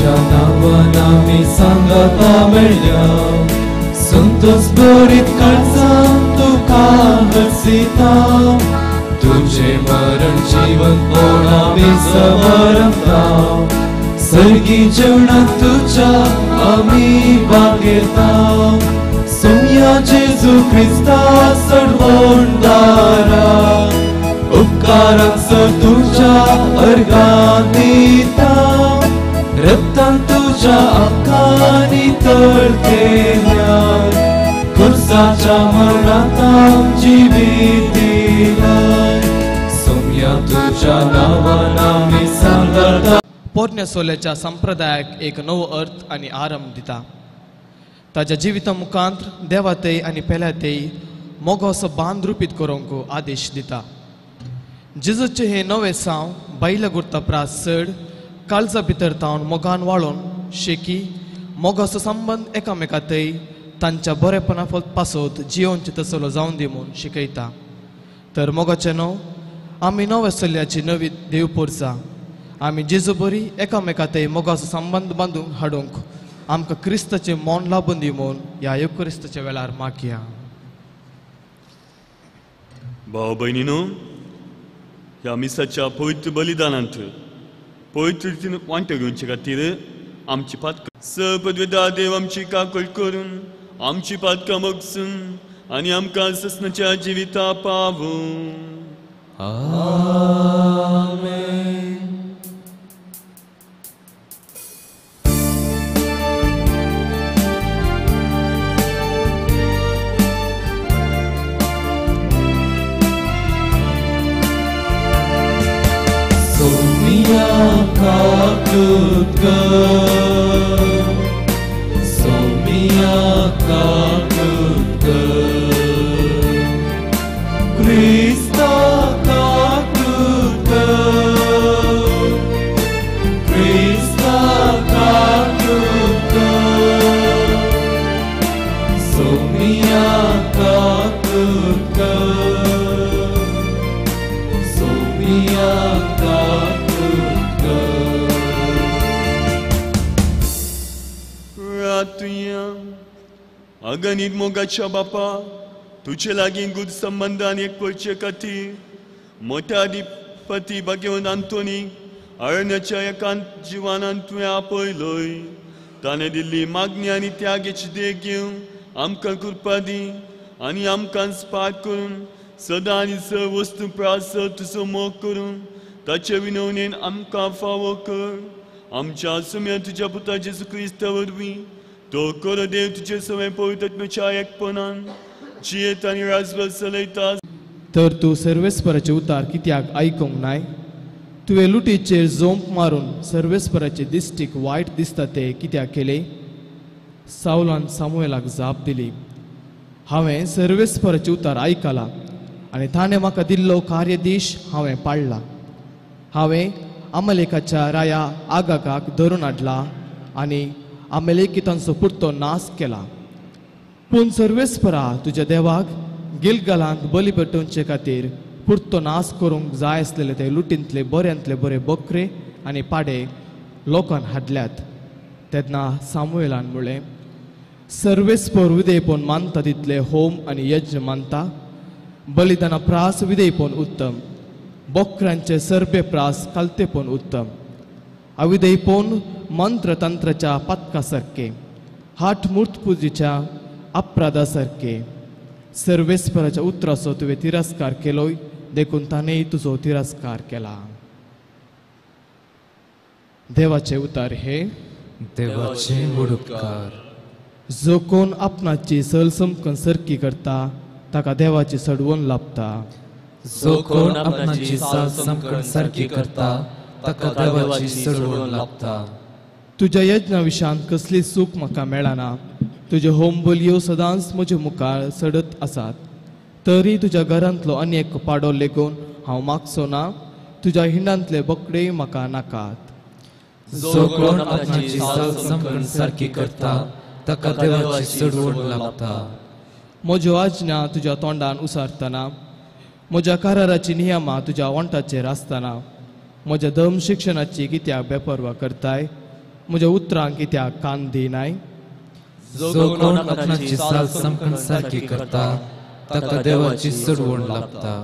तुझ्या नांवान आमी सांगाता मेळ्या संतोष भरीत काळजान तुका हरसिता तुझे मरण जीवन कोण आमी समरता सर्गी जेवणात तुझ्या आमी भाग घेता सोम्या जेजू क्रिस्ता सडवणदारा उपकाराक सर तुझ्या अर्गां दिता रक्तान तुझ्या आंगांनी तळ केल्या खुर्साच्या मरणांत आमची दिलाय सोम्या तुझ्या नांवान आमी सांगाता. पोरण्या सोल्याच्या संप्रदायाक एक नवो अर्थ आनी आरंभ दिता. ताज्या जिविता मुखांत देवातय आनी पेल्यातय मोगोसो बांद रुपीत करूंक आदेश दिता. जेजूचे हे नवे साव बायला गुर्ता प्रास चड काळजा भितर तावन मोगान वाळोवन शेकी मोगाचो संबंद एकामेकातय तांच्या बरेपणा पासत जियोनचे तसलो जावन दी म्हूण शिकयता. तर मोगाचे न्हू आमी नव्या चल्याची नवी देव पोरसा आमी जेजू बरी एकामेकातय मोगाचो संबंद बांदूंक हाडूंक आमकां क्रिस्ताचें मोन लाबून दी म्हूण ह्या येवक्रिस्ताच्या वेळार मागया. भाव भयणीनो, ह्या मिसाच्या पवित्र बलिदानांत पवित्र रितीन वांटो घेवचे खातीर आमची पातकां सपदवेदा देव आमची काकळ करून आमची पातकां बगसून आनी आमकां ससनाच्या जिविता पावूं. आमेन. सोमिया काकूत कर, सोमिया काकूत कर, क्रिस्ता काकूत कर, क्रिस्ता काकूत कर, सोमिया काकूत कर, सोमिया काकूत कर. रातुया अगणीत मोगाच्या बापा, तुजे लागीं गुड संबंदान एक करचे खातीर मोठ्या अधिपती भाग्यवंत आंतोनी अरण्याच्या एकांत जिवानान तुवें आपयलोय. ताणें दिल्ली मागणी आनी त्यागेची देख घेवन आमकां कृपा दी आनी आमकां स्पाट करून सदां आनी स वस्तू प्रास तुजो मोग करून ताचे विनवणेन आमकां फावो कर. आमच्या सुम्या तुज्या पुता जेजू क्रिस्ता वरवीं तो करो देव तुजे सवें पवित्र आत्म्याच्या एकपणान जियेत आनी राजभर चलयता. तर तूं सर्वेस्पराचे उतार कित्याक आयकूंक नाय? तुवें लुटीचेर जोंप मारून सर्वेस्पराचे दिश्टीक वायट दिसता तें कित्याक केलें? सावलान सामुएलाक जाप दिली, हांवें सर्वेस्पराचे उतार आयकला आनी ताणें म्हाका दिल्लो कार्यदेश हांवें पाळ्ळा. हांवें अमलेकाच्या राया आगागाक धरून हाडला आनी अमलेकितांचो पुरतो नाश केला. पूण सर्वेस्परा तुज्या देवाक गिलगलांत बली पेटोवचे खातीर पुरतो नाश करूंक जाय आसलेले ते लुटींतले बऱ्यांतले बरे बकरे आनी पाडे लोकान हाडल्यात. तेन्ना सामुएलान म्हणलें, सर्वेस्पर विधेयपण मानता तितले होम आनी यज्ञ मानता, बलिदाना प्रास विधेयपण उत्तम, बोकरांचे सरबे प्रास कालतेपण उत्तम, अविधेयपण मंत्रतंत्राच्या पातका सारके, हाट मूर्तपुजेच्या अपराधा सारके. सर्वेस्पराच्या उतराचो तुवें तिरस्कार केलोय, देखून ताणेंय तुजो तिरस्कार केला. देवाचे उतार हे देवाचे उपकार. जो कोण आपणाची सलसमकन सरकी करता ताका देवाची सडवण लाभता. जो कोण आपणाची सलसमकन सारकी करता ताका देवाची सडवण लाभता. तुज्या यज्ञा विशांत कसली सूख म्हाका मेळना. तुज्यो होम बलयो सदांच म्हज्या मुखार सडत आसात. तरी तुज्या घरांतलो अनेक पाडो लेगून हांव मागचो ना. तुज्या हिंडांतले बोकडेय म्हाका नाकात. जो कोण आपणाची सलसमकन सारकी करता ताका देवाची सडवण लाभता. म्हज्यो आज्ञा तुज्या तोंडान उसारतना, म्हज्या कराराची नियमां तुज्या ओंठाचेर आसतना, म्हज्या धर्म शिक्षणाची कित्याक बेपर्वा करताय म्हज्या उतरांक कित्याक कान दिनाय? जो कोण आपणाची साल समकण सारकी करता ताका देवाची चडवण लाभता.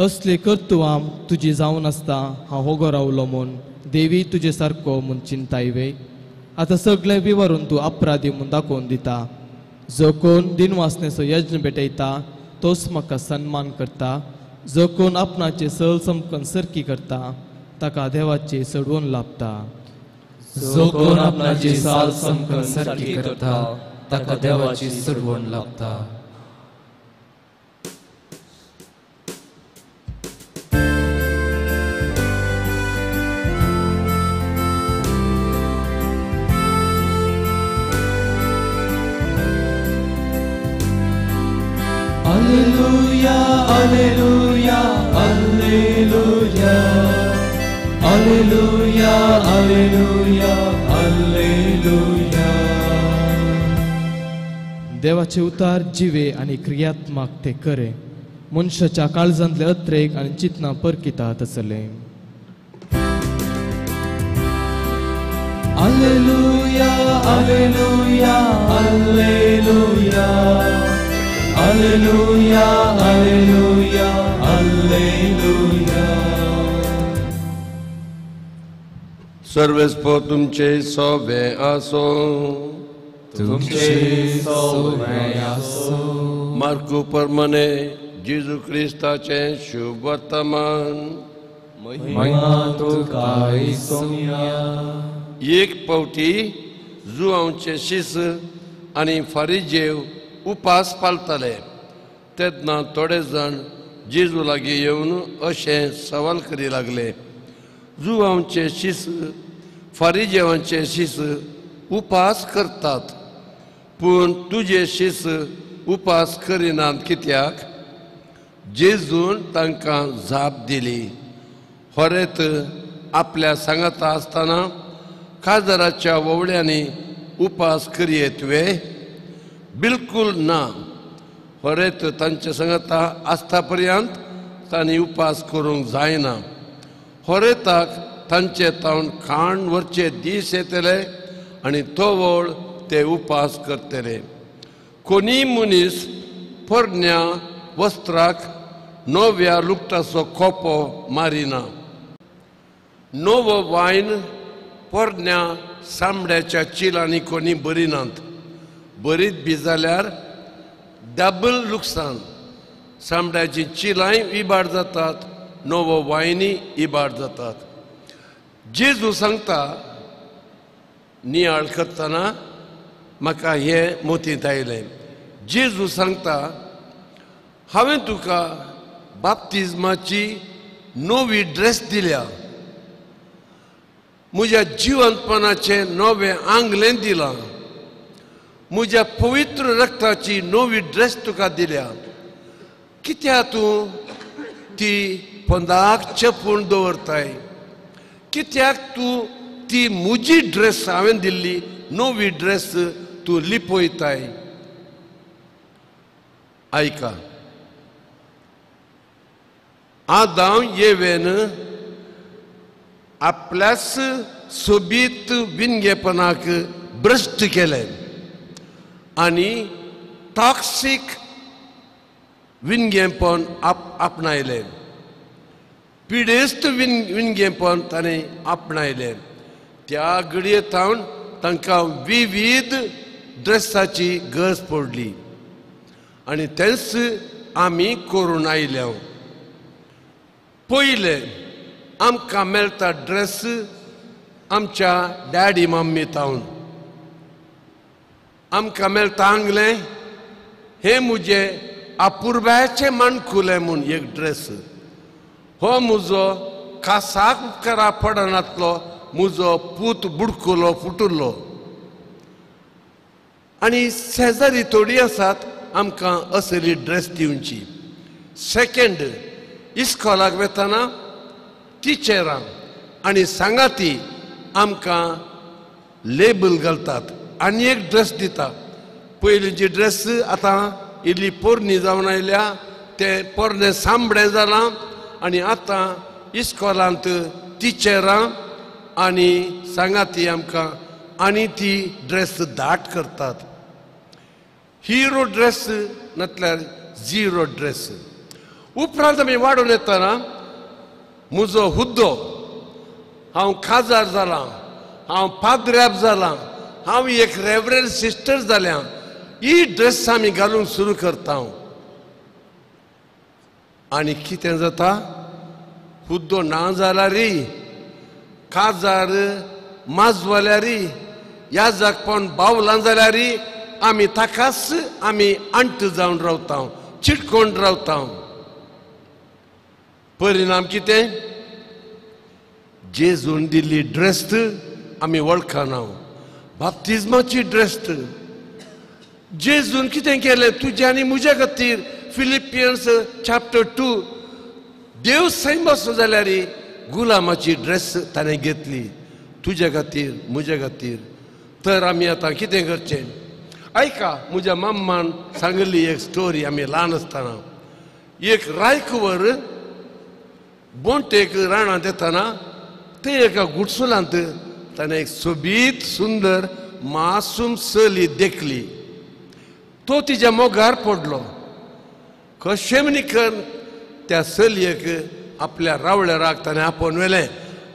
असली कर्तुवां तुजी जावन आसता हांव होगो रावलो म्हूण देवी तुजे सारको म्हूण चिंताय वे? आतां सगळें विवरून तूं अपराधी म्हूण दाखोवन दिता. जो कोण दिनवासनेचो यज्ञ भेटयता तोच म्हाका सन्मान करता. जो कोण आपणाचे सल समकन सरकी करता ताका देवाची चडवण लाभता. जो कोण आपणाची साल समकन सारकी करता ताका देवाची चडवण लाभता. Alleluia, Alleluia, Alleluia, Alleluia, Alleluia, Alleluia. देवाचे उतार जिवे आनी क्रियात्मक ते करे मनशाच्या काळजांतले अत्रेक आनी चिंतना परकिता तसले. Alleluia, Alleluia, Alleluia, Alleluia, Alleluia, Alleluia. सर्वेस्पर तुमचे सोवे आसो. तुमचे सोवे आसो. मार्कू परमने जेजू क्रिस्ताचे शुभ वर्तमान. महिमा तुका सोम्या. एक पावटी जुआंवचे शिस आनी फारिजेव उपास पाळटाले तेन्ना थोडे जाण जेजू लागीं येवन अशें सवाल करी लागले, जुआंवचे शिस फारिजेवांचे शिस उपास करतात पूण तुजे शिस उपास करिनात कित्याक? जेजून तांकां जाप दिली, होरेत आपल्या सांगाता आसतना काजराच्या वोवळ्यांनी उपास करयेत वे? बिलकुल ना. होरेत तांचे सांगाता आसता पर्यंत तांणी उपास करूंक जायना. होरेताक तांचे तावन खाण व्हरचे दीस येतले आनी तो वळ ते उपास करतले. कोणीय मनीस पोरण्या वस्त्राक नव्या लुगटाचो कोपो मारिना. नवो वायन पोरण्या चामड्याच्या चिलांनी कोणी बरिनात. बरीत बी जाल्यार डबल लुकसाण. चामड्याची चिलांय इबाड जातात, नवो वायनी इबाड जातात. जेजू सांगता नियाळ करतना म्हाका हें मोतींत आयलें. जेजू सांगता हांवें तुका बाप्तिज्माची नवी ड्रेस दिल्या, म्हज्या जिवंतपणाचें नवें आंगलें दिलां, म्हज्या पवित्र रक्ताची नवी ड्रेस तुका दिल्या. कित्याक तूं ती पोंदाक चेपून दवरताय? कित्याक तूं ती म्हजी ड्रेस हांवें दिल्ली नवी ड्रेस तूं लिपयताय? आयका, आदाम येवेन आपल्याच सोबीत विनगेपणाक भ्रश्ट केलें आनी टॉक्सीक विनगेपण आपणायलें. पिडेस्त विनगेपण ताणें आपणायलें. त्या घडये थावन तांकां विविध ड्रेसाची गरज पडली आनी तेंच आमी करून आयल्या. पयलें आमकां मेळटा ड्रेस आमच्या डॅडी मम्मी थावन. आमकां मेळटा आंगलें हें म्हजें अपुर्बायेचें माणकुलें म्हूण एक ड्रेस. हो म्हजो खासाक उपकारा पडनातलो म्हजो पूत बुडकुलो फुटुल्लो. आनी शेजारी थोडी आसात आमकां असली ड्रेस दिवची. सेकेंड, इस्कॉलाक वतना टिचरां आनी सांगाती आमकां लेबल घालतात आनी एक ड्रेस दिता. पयलींची ड्रेस आतां इल्ली पोरणी जावन आयल्या, तें पोरणें सांबडें जालां आनी आतां इस्कॉलांत टिचरां आनी सांगाती आमकां आनी ती ड्रेस दाट करतात. हिरो ड्रेस नातल्यार झिरो ड्रेस. उपरांत आमी वाडून येतना म्हजो हुद्दो, हांव खाजार जालां, हांव पाद्र्याब जालां, हांव एक रेवरंड सिस्टर जाल्या, ही ड्रेस आमी घालूंक सुरू करता. आनी कितें जाता, हुद्दो ना जाल्यार, काजार माजवाल्यार, ह्या जागपावन बावलां जाल्यार आमी ताकाच आमी अंट जावन रावता, चिटकोवन रावता. परिणाम कितें, जेजून दिल्ली ड्रेस आमी वळखना, बाप्तिज्माची ड्रेस. जेजून कितें केलें तुज्या आनी म्हज्या खातीर, फिलिपियन्स चॅप्टर 2, देव सैम आसलो जाल्यार गुलामाची ड्रेस ताणें घेतली तुज्या खातीर म्हज्या खातीर. तर आमी आतां कितें करचें, आयका म्हज्या मम्मान सांगिल्ली एक स्टोरी. आमी ल्हान आसतना एक रायकुवर बोंटेक रानांत येतना ते एका गुडसुलांत ताणें एक सोबीत सुंदर मासूम चली देखली. तो तिच्या मोगार पडलो. कशें म्हणून त्या चलयेक आपल्या रावळेराक ताणें आपोवन व्हेलें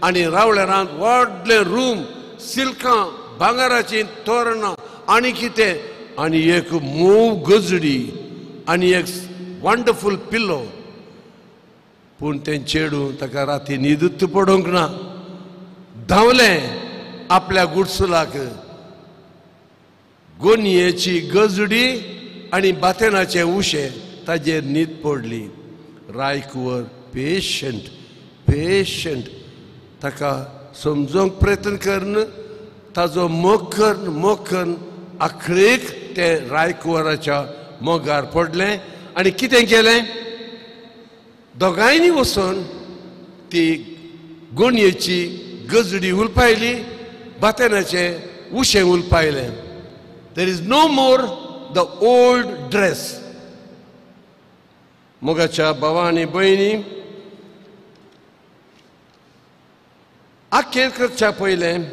आनी रावळेरांत व्हडलें रूम, सिल्कां, भांगराचीं तोरणां आनी कितें, आनी एक मोव गजडी आनी एक वंडरफूल पिलो. पूण तें चेडूं ताका राती न्हिदूच पडूंक ना. धांवलें आपल्या गुडसुलाक, गोनयेची गजडी आनी बातेनाचें उशें ताजेर न्हीद पडली. रायकुवर पेशंट पेशंट ताका समजोवंक प्रयत्न करून ताजो मोग करून मोग करून आखरेक तें रायकुवराच्या मोगार पडलें. आनी कितें केलें, दोगांयनी वचून ती गोणयेची गजडी उलपायली, बातेनाचें उशें उलपायलें. There is no more the old dress. मोगाच्या भावा आनी भयणी, आखेर करच्या पयलें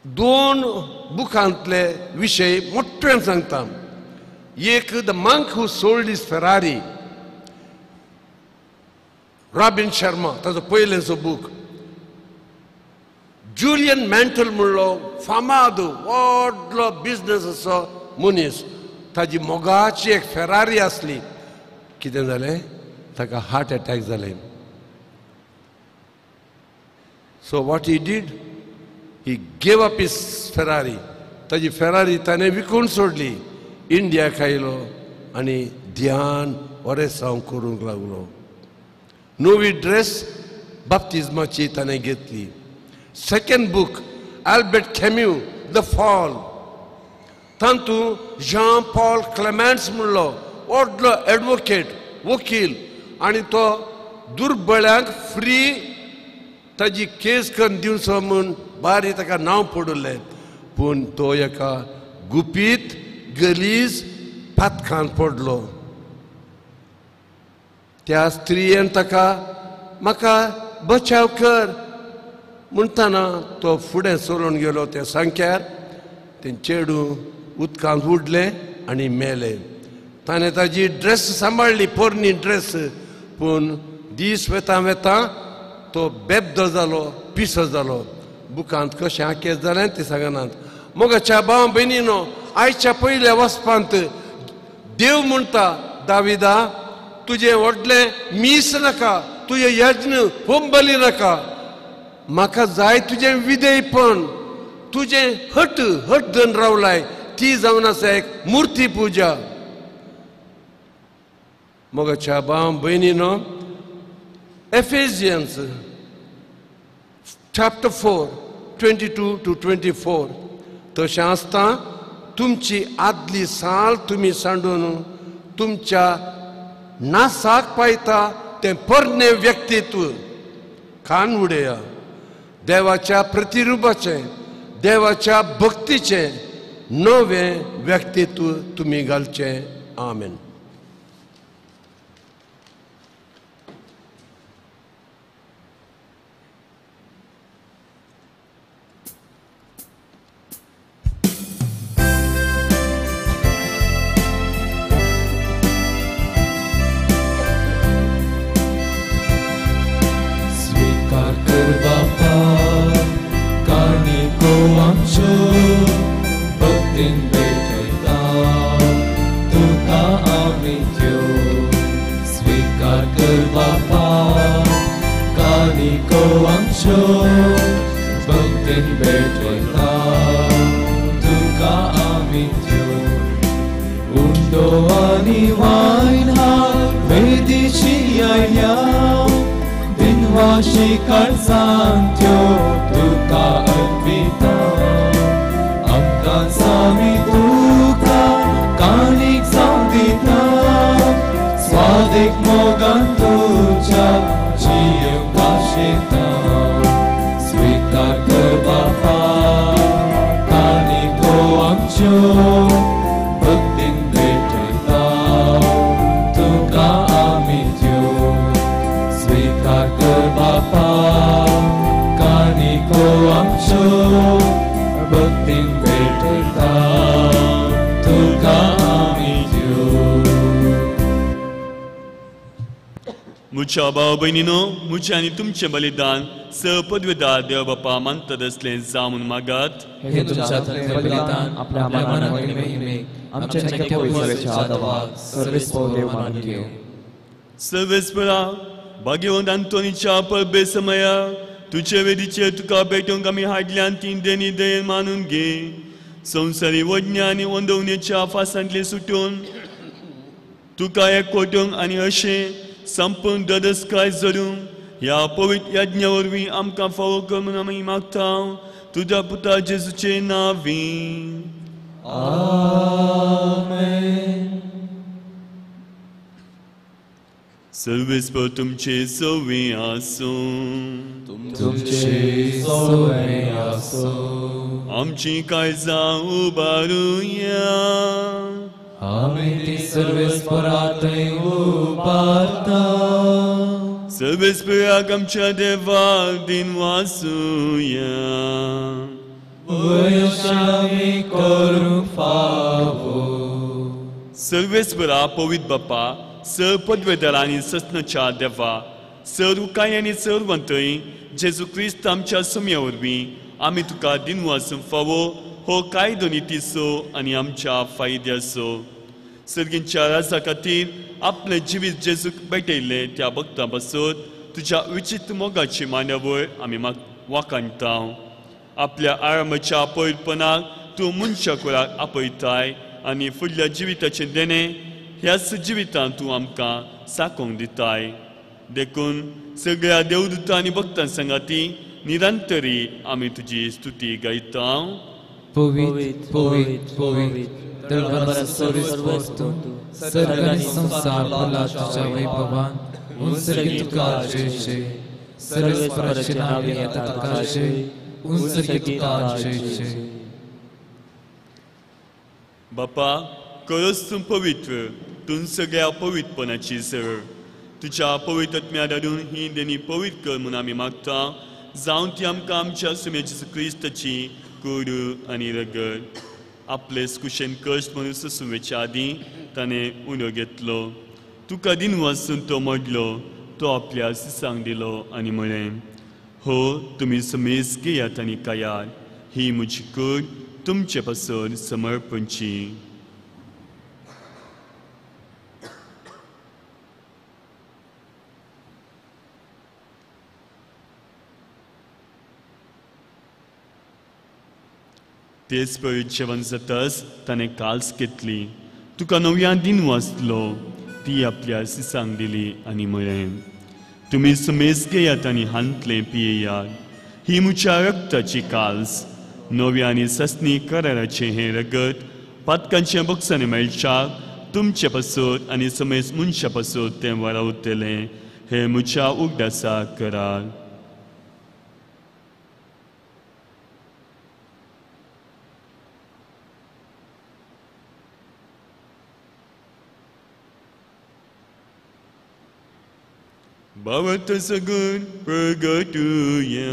दोन बुकांतले विशय मोठ्यान सांगता. एक, the monk who sold his Ferrari, Robin Sharma, ताजो पयलेंचो बूक. जुलियन मॅन्टल म्हणलो फामाद व्हडलो बिजनस असो मनीस, ताजी मोगाची एक फेरारी आसली. कितें जालें, ताका हार्ट एटॅक जालें. So what he did, he gave up his Ferrari. ताजी फेरारी ताणें विकून सोडली. इंडियाक आयलो आनी ध्यान ओरेसांव करूंक लागलो. नवी ड्रेस बाप्तिज्माची ताणें घेतली. Second book, Albert Camus, the fall. तातूंत जॉन पॉल क्लेमेंट्स म्हणलो व्हडलो एडवोकेट, वकील, आनी तो दुर्बळ्यांक फ्री ताजी केस करून दिवचो म्हूण बारी ताका नांव पडिल्लें. पूण तो एका गुपीत गलीज पातखान पडलो. त्या स्त्रियेन ताका म्हाका बचाव कर म्हणटना तो फुडें चलोवन गेलो. त्या सांक्यार तें चेडूं उदकांत उडलें आनी मेलें. ताणें ताजी ड्रेस सांबाळ्ळी, पोरणी ड्रेस. पूण दीस वेता वेता तो बेब्दो जालो, पिसो जालो. बुकांत कशें आकेस जालें तें सांगनात. मोगाच्या भाव भयणीनो, आयच्या पयल्या वचपांत देव म्हणटा, दाविदा तुजें व्हडलें मीस नाका, तुजें यज्ञ होम बली नाका, म्हाका जाय तुजें विधेयपण, तुजें हट हट धन रावलाय ती जावन आसा एक मुर्ती पुजा. मोगाच्या भाव भयणीनो, Ephesians chapter 4, 22 to 24. तशें आसता तुमची आदली साल तुमी सांडून तुमच्या नासाक पायता तें पोरणें व्यक्तित्व खान उडया. देवाच्या प्रतिरुपाचें, देवाच्या भक्तीचें नवें व्यक्तित्व तुमी घालचें. आमेन. आमच्यो भक्तीन भेटयता तुका आमी त्यो स्वीकार कर बापा कानिको आमच्यो भक्तीन भेटयता तुका आमी त्यो उंडो आनी वायन हाड वेदीशी आयल्या दिनवाशी काळजान त्यो तुका अर्पिता आमकां सामी तुका काणीक जावं दिता स्वादीक मोगान तुज्या जियेवंक आशेता स्वीकार कर बापा कानिको आमच्यो भक्तीन भेटयता तुका आमी त्यो स्वीकार कर बापा कानिको आमच्यो भक्तीन भेटयता तुका आमी त्यो. म्हज्या भाव भयणीनो, म्हजें आनी तुमचें बलिदान सपदवेदार देव बापा मानतात असलें जावं म्हूण मागात. हे तुमच्या हातांतलें बलिदान आपल्या मानाक आनी महिमेक आमच्या नित्य पवित्र्याच्या आदावाक सर्वेस्पर देव मानून घेवं. सर्वेस्परा भाग्यवंत आंतोनीच्या परबे समया तुजे वेदीचेर तुका भेटोवंक आमी हाडल्यान ती देणी दयेन मानून घे. संवसारी वज्ञ आनी वंदवणेच्या फासांतले सुटून तुका एकवटूंक आनी अशें संपूर्ण ददस्काय जरूंक ह्या पवित्र यज्ञा वरवीं आमकां फावो कर म्हूण आमी मागता तुज्या पुता जेजूचे नांवी. आमेन. सर्वेस्पर तुमचे सवे आसूं. तुमचे सवे आसूं. आमची काळजां उबारुया. आमी ती सर्वेस्परा थंय उबारता. सर्वेस्पराक आमच्या देवाक दिनवासुया. वयश आमी करूंक फावो. सर्वेस्परा पवित्र बापा सपदवेदर आनी सस्नाच्या देवा सरुकाय आनी सर्वंतय जेजू क्रिस्त आमच्या सुम्या वरवीं आमी तुका दिनवासूंक फावो हो कायदो नितीचो आनी आमच्या फायद्याचो. सर्गींच्या राजा खातीर आपलें जिवीत जेजूक भेटयल्लें त्या भक्तां पासत तुज्या विचित्र मोगाची मांडावळ आमी वाखाणटा. आपल्या आरामाच्या पवित्रपणाक तूं मनशा कुळाक आपयताय आनी फुडल्या जिविताचें देणें ह्याच जिवितांत तूं आमकां साकोवंक दिताय. देखून सगळ्या देवदूतां आनी भक्तां सांगाती निरंतरी आमी तुजी स्तुती गायता. पवित्र पवित्र पवित्र दरबाराचो सर्वेस्पर तूं, सर्ग आनी संवसार भरला तुज्या वैभवान. उंचगी तुका जय जय. सर्वेस्पराचे नांवे येता तुका जय. उंचगी तुका जय जय. बापा खरोच तूं पवित्र, तूं सगळ्या पवित्रपणाची सर. तुज्या पवित्र आत्म्या धाडून ही देणी पवित्र कर म्हूण आमी मागता जावं ती आमकां आमच्या सुम्या जेजू क्रिस्ताची कूड आनी रगत. आपले कुशेन कश्ट म्हणून सोंसूंच्या आदीं ताणें उलो घेतलो. तुका दिनवासून तो मोडलो, तो आपल्या सिसांक दिलो आनी म्हळें, हो तुमी समेज घेयात आनी खायात, ही म्हजी कूड तुमचे पासत समर्पणची. तेच पळय जेवण जातच ताणें काल्स घेतली, तुका नव्या दिन वाचलो, ती आपल्या सिसांक दिली आनी म्हळें, तुमी समेज घेयात आनी हांतलें पियेयात, ही म्हज्या रक्ताची काल्स, नव्या आनी ससनी कराराचें हें रगत पातकांच्या बक्षांनी मेळच्याक तुमचे पासत आनी समेज मनशा पासत तें वारावतलें, हें म्हज्या उगडासाक करात. भावार्थ सगून प्रगटुया.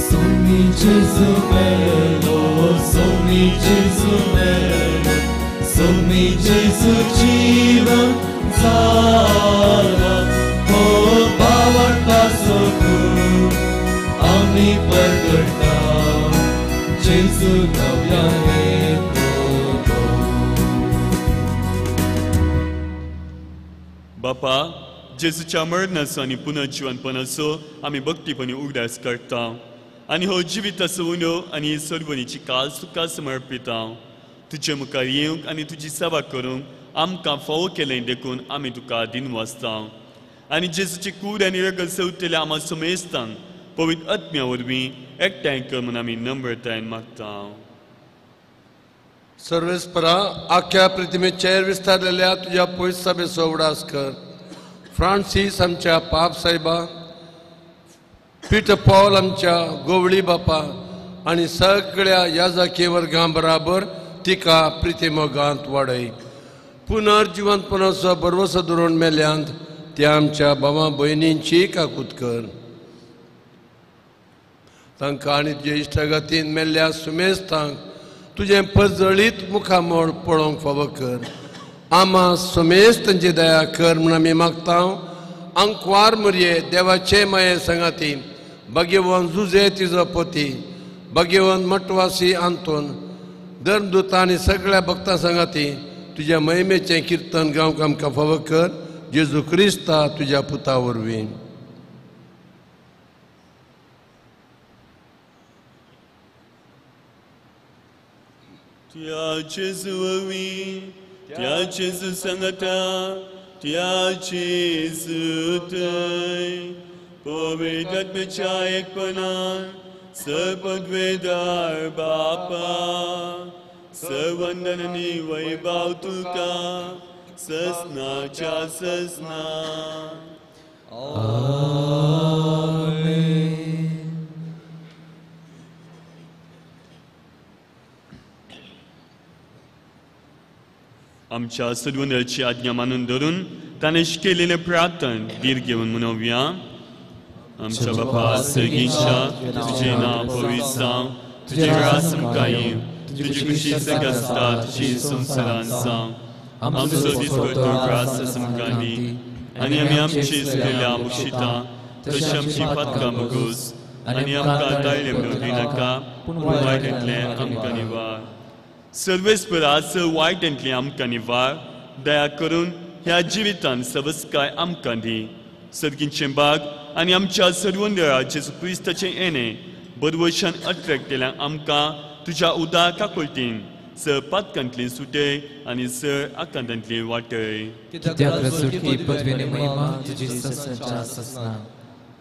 Somi Gesù bello, Somi Gesù bello, Somi Gesù जीवन जालो. बापा, जेजूच्या मरणाचो आनी पुनर्जिवनपणाचो आमी भक्तीपणी उगडास करता आनी हो जिविताचो उणो आनी सर्वणीची काल तुका समर्पिता. तुजे मुखार येवंक आनी तुजी सेवा करूंक आमकां फावो केलें देखून आमी तुका दिनवासता. आनी जेजूची कूड आनी रगत सवतल्या आमा समेस्तांक पवित्र आत्म्या वरवीं एकठांय कर म्हूण आमी नम्रतायेन मागता. सर्वेस्परा, आख्या प्रतिमेचेर विस्तारलेल्या तुज्या पयस सभेचो उगडास कर. फ्रांसीस आमच्या पाप साहेबा, पीटर पॉल आमच्या गोवळी बापा आनी सगळ्या याजकी वर्गां बराबर तिका प्रितिमोगांत वाडय. पुनर्जिवंतपणाचो भरवसो धरून मेल्यांत त्या आमच्या भावा भयणींची काकूत कर. तांकां आनी तुजे इश्टागतीन मेल्ल्या सुमेस्तांक तुजें परजळीत मुखामळ पळोवंक फावो कर. आमा सुमेस्त तांची दया कर म्हूण आमी मागता. आंकवार मुरये देवाचे माये सांगाती, भाग्यवान जुजे तिजो पती, भाग्यवान मटवासी आंतोन, धर्मदूत आनी सगळ्या भक्तां सांगाती तुज्या महिमेचें किर्तन गावंक आमकां फावो कर. जेजू क्रिस्ता तुज्या पुता वरवीं. त्या जेजू वरवीं, त्या जेजू सांगाता, त्या जेजू थंय पवित्र आत्म्याच्या एकपणान सर्वपदवेदार बापा, सर्वंदन आनी वैभव तुका ससनाच्या ससना. आमेन. आमच्या सद्वंदराची आज्ञा मानून धरून ताणें शिकयलेलें प्रार्थन धीर घेवन म्हणोवया. आमच्या बापा सर्गीच्या, तुजें नांव पवित्र जावं, तुजें राज आमकां येवं, तुजी खुशी सर्गांत आसता तशी संवसारांत जावं. आमचो दिसपट्टो ग्रास आमकां दी आनी आमी आमची चुकलेल्या बक्षिता तशी आमची पातकां बगूस आनी आमकां ताळले मेळूं दिनाका, पूण वायटांतलें आमकां निवार. सर्वेस्परा, वायटांतलें आमकां निवार. दया करून ह्या जिवितान सवस्काय आमकां दी. सर्गींचें बाग आनी आमच्या सर्वंदरा जेजू क्रिस्ताचें येणें बरवशान अट्रॅक्टेल्या आमकां तुज्या उदार काकुळटीन सर पातकांतली सुटय आनी सर आकांतांतली वाटय.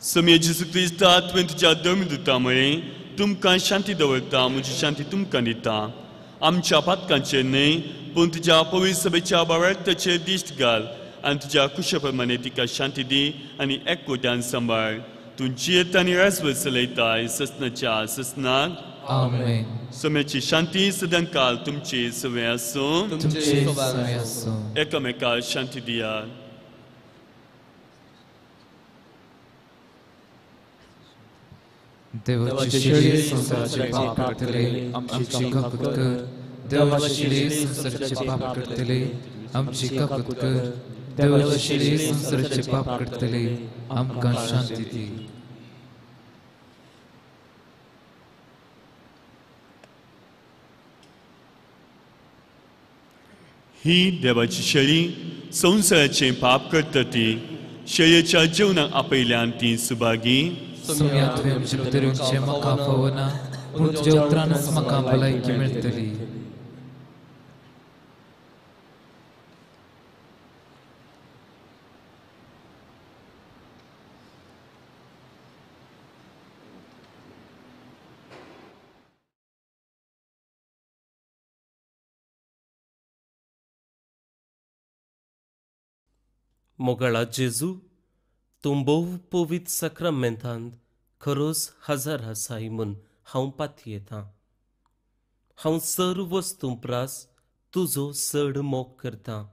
समे जेजू क्रिस्ता, तुवें तुज्या धर्मदूता म्हळें, तुमकां शांती दवरता, म्हजी शांती तुमकां दिता. आमच्या पातकांचेर न्हय पूण तुज्या पवित्र सभेच्या बावळटाचेर दिश्ट घाल आनी तुज्या कुशे प्रमाणे तिका शांती दी आनी एकवट्यान सांबाळ. तूं जियेता आनी राजवट चलयताय ससनाच्या ससनाक. आमेन. सम्याची शांती सदांकाल तुमची सवय आसूं. एकामेकाक शांती दिया. देवाची शेळी संवसाराचे पाप काडटले आमची काकूत कर. देवाची शेळी संवसाराचे पाप काडटले आमची काकूत कर. देवाची शेळी संवसाराचे पाप काडटले आमकां शांती दी. ही देवाची शेळी संवसाराचें पाप करता ती शेळयेच्या जेवणाक आपयल्यान ती सुभागी. सोम्या, तुवें आमचे भितर येवचें म्हाका फावना, पूण तुज्या उतरानच म्हाका भलायकी मेळटली. मोगाळा जेजू, तूं भोव पवित्र साक्रामेंतांत खरोच हजर आसाय म्हूण हांव पातयेतां. हांव सर्व वस्तूं प्रास तुजो चड मोग करतां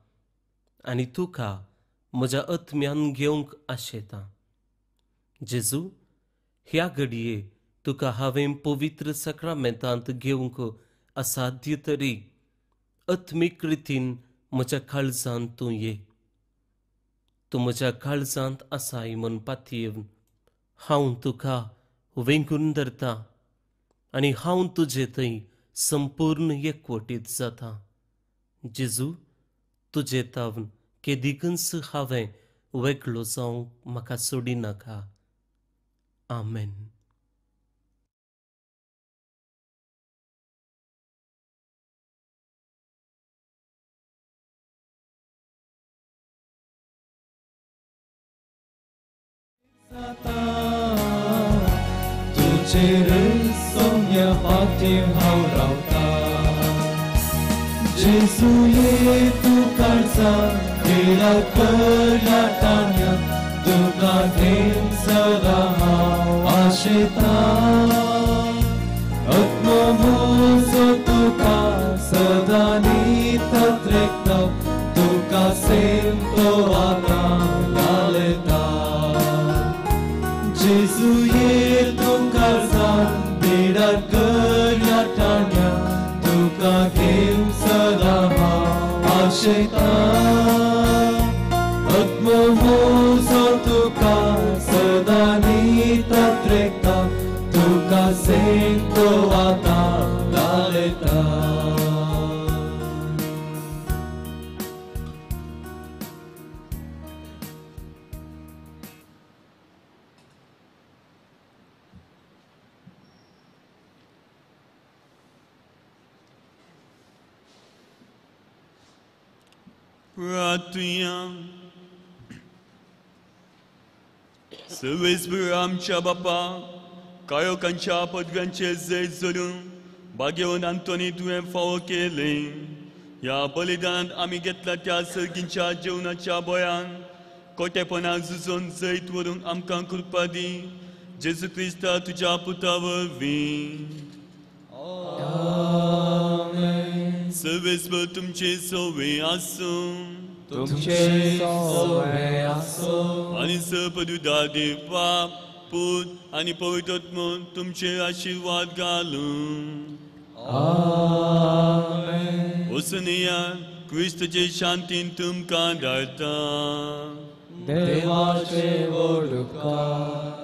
आनी तुका म्हज्या आत्म्यान घेवंक आशेतां. जेजू, ह्या घडये तुका हांवें पवित्र साक्रामेंतांत घेवंक असाध्य तरी आत्मीक रितीन म्हज्या काळजांत तूं ये. तूं म्हज्या काळजांत आसाय म्हूण पातयेवन हांव तुका वेंगून धरतां आनी हांव तुजे थंय संपूर्ण एकवटीत जाता. जेजू, तुजे तावन केदिकूच हांवें वेगळो जावंक म्हाका सोडिनाका. आमेन. तुझेर सोम्या फाटीं हांव रावता जेजू ये तूं काळजा देडा करया तान्या तुका घेवन सदां हांव आशेता आत्मो म्हजो तुका सदां नितत रेखता तुका सेमतो आतां घालता जेजू ये तूं काळजा देडा करया तान्या तुका घेवन सदां हांव आशेता आत्मो म्हजो तुका सदां नितत रेखता तुका सेमतो आतां घालता. प्रार्थुया. सर्वेस्पर आमच्या बापा काळोखांच्या पदव्यांचे जैत जोडून भाग्यवंत आंतोनी तुवें फावो केलें. ह्या बलिदानांत आमी घेतला त्या सर्गींच्या जेवणाच्या बळान कोटेपणाक झुजून जैत व्हरूंक आमकां कृपा दी जेजू क्रिस्ता तुज्या पुता वरवीं. सर्वेस्पर तुमचे सोवे आसूं तुमचे सोवे आसूं आनी सपदुदा देव बाप पूत आनी पवित्र आत्मो तुमचे आशिर्वाद घालूं. आमेन. वचुनया क्रिस्ताचे शांतीन तुमकां धाडटा. देवाचे व्हड उपकार.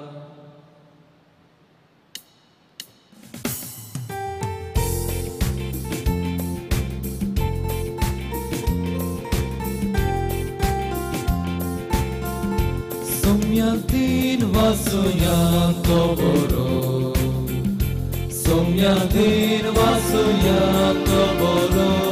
Somyadin vasuya toboro, Somyadin vasuya toboro.